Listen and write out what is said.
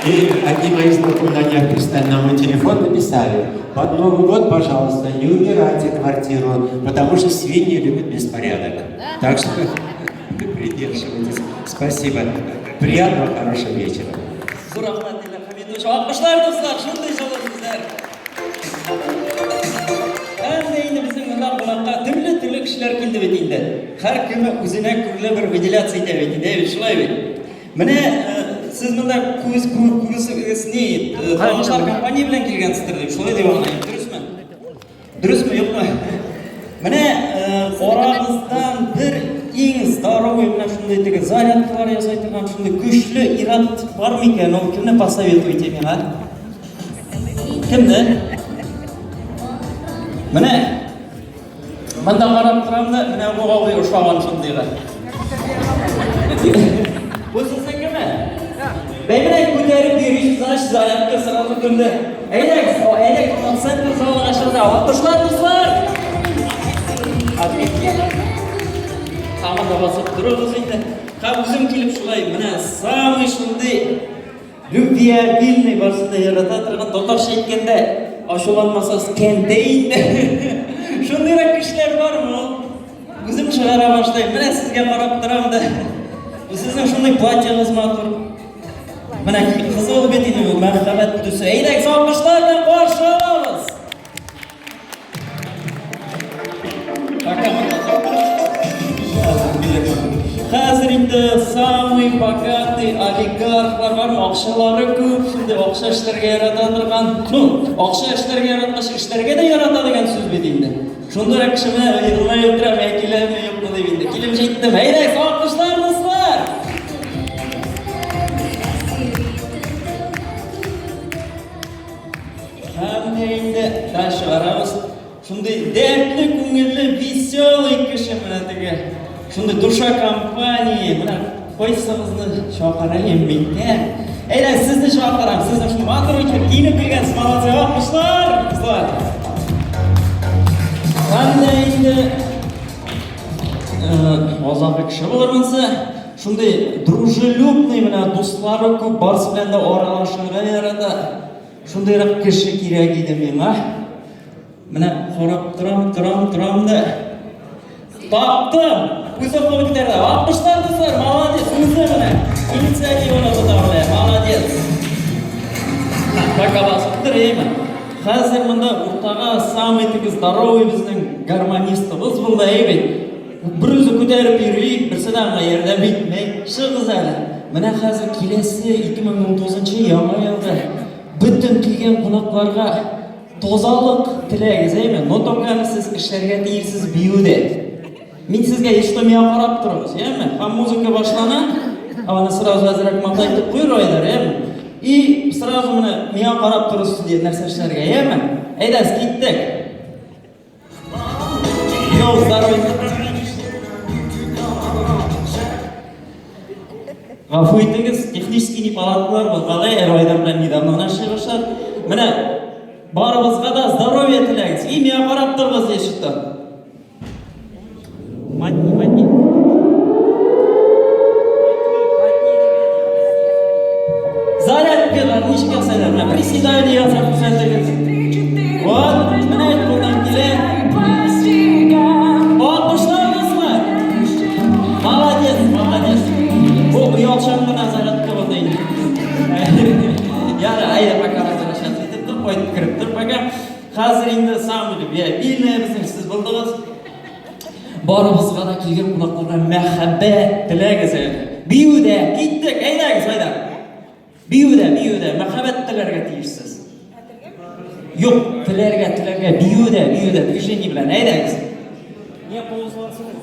И одни мои знакомые на днях писали на мой телефон, написали, под Новый год, пожалуйста, не убирайте квартиру, потому что свиньи любят беспорядок. Так что придерживайтесь. Спасибо. Приятного, хорошего вечера. Зур рәхмәт, Диләр Хәмитович. Алкышлар, дуслар, шундый җылы сүзләр. Һәм дә инде безнең монда кунакка төрле-төрле кешеләр килде бит инде. Һәркеме үзенә күреле бер выделяция итә бит инде, бит шулай бит. Менә э, сез монда күз күрүсегез ни, э, танышлар компания белән килгәнсездер дип, шулай дип аңлыйм, дөресме? Дөресме, юкмы? Менә э, арагыздан бер иң здоровый менә шундый теге зарядкалар ясай торган шундый көчле ир-ат бар микән? Ул кемне посоветуете миңа? Кемне? Менә монда карап торам да, менә бу абый ошаган шундыйга. Бу сезнекеме? Бәй менә күтәреп йөрисез, значит, зарядка сразу көнде. Әйдәгез, о, әйдәгез, концертный залга чыгыгыз. Алкышлар, дуслар! Отлично. Һаман да басып торыгыз инде. Һәм үзем килеп шулай, менә самый шундый любвеобильный барысын да ярата торган татарча әйткәндә, ачуланмасагыз, кәнтәй инде. Шундыйрак кешеләр бармы ул? Үзем чыгара башлыйм. Менә сезгә карап торам да. Сезнең шундый платьегыз матур. Менә кызыл бит инде бу мәхәббәт төсе. Әйдәгез, алкышлар белән каршы алабыз. Хәзер инде самый богатый олигархлар бар, акчалары күп, шундый акча эшләргә ярата торган. Ну, акча эшләргә яраткач, эшләргә дә ярата дигән сүз бит инде. Шундыйрак кеше менә елмаеп утыра, мин киләме, юкмы дип инде. Килеп җиттем. Әйдә, алкышлар, дуслар! Һәм дә инде дальше барабыз. Шундый дәртле, күңелле, веселый кеше менә теге. Шундый душа компании. Менә кайсыгызны чакырыйм микән? Әйдә, сезне чакырам. Сезне шундый матур итеп киенеп килгәнсез, молодцы, алкышлар, дуслар. Һәм дә инде азакы кеше булыр монысы. Шундый дружелюбный менә дуслары күп, барысы белән дә аралашырга ярата. Шундыйрак кеше кирәк иде миңа. Менә карап торам, торам, торам да. Таптым! Үзе кул күтәрде. Алкышлар, дуслар, молодец, үзе менә. Инициативаны тота белә, молодец. Пока басып тор, әйме. Хәзер монда уртага самый теге здоровый безнең гармонистыбыз булды, әй бит. Бер үзе күтәреп йөри, берсе дә аңа ярдәм итми. Чыгыгыз әле. Менә хәзер киләсе 2019 яңа елда бөтен килгән кунакларга Тазалык теләгез, әйме? Но только әле сез эшләргә тиешсез биюдә. Мин сезгә ешто миңа карап торыгыз, яме? Һәм музыка башлана, аны сразу әзрәк матайтып куер Айдар, яме? И сразу менә миңа карап торырсыз дигән нәрсә эшләргә, яме? Әйдәгез, киттек. Йоу, здоровье. Гафу итегез, технический неполадкалар булгалый, әле Айдар белән недавно гына эшли башлады. Менә барыбызга да здоровье теләгез. И миңа карап торыгыз, если что. Матни, матни. Зарядкалар ничек ясайлар? Менә приседание ясап күрсәтегез. Вот, менә кулдан килә. Алкышлар, дуслар! Молодец, молодец. Бу оялчан гына зарядка булды инде. Ярар, әйдә, пока возвращаться итеп тор, кайтып кереп тор пока. Хәзер инде самый любвеобильный безнең сез булдыгыз. Барыбызга да килгән кунакларга мәхәббәт теләгез әле. Биюдә киттек, әйдәгез, әйдә. Биюдә, биюдә мәхәббәт теләргә тиешсез. Юк, теләргә, теләргә, биюдә, биюдә, движение белән, әйдәгез. Не ползларсыз.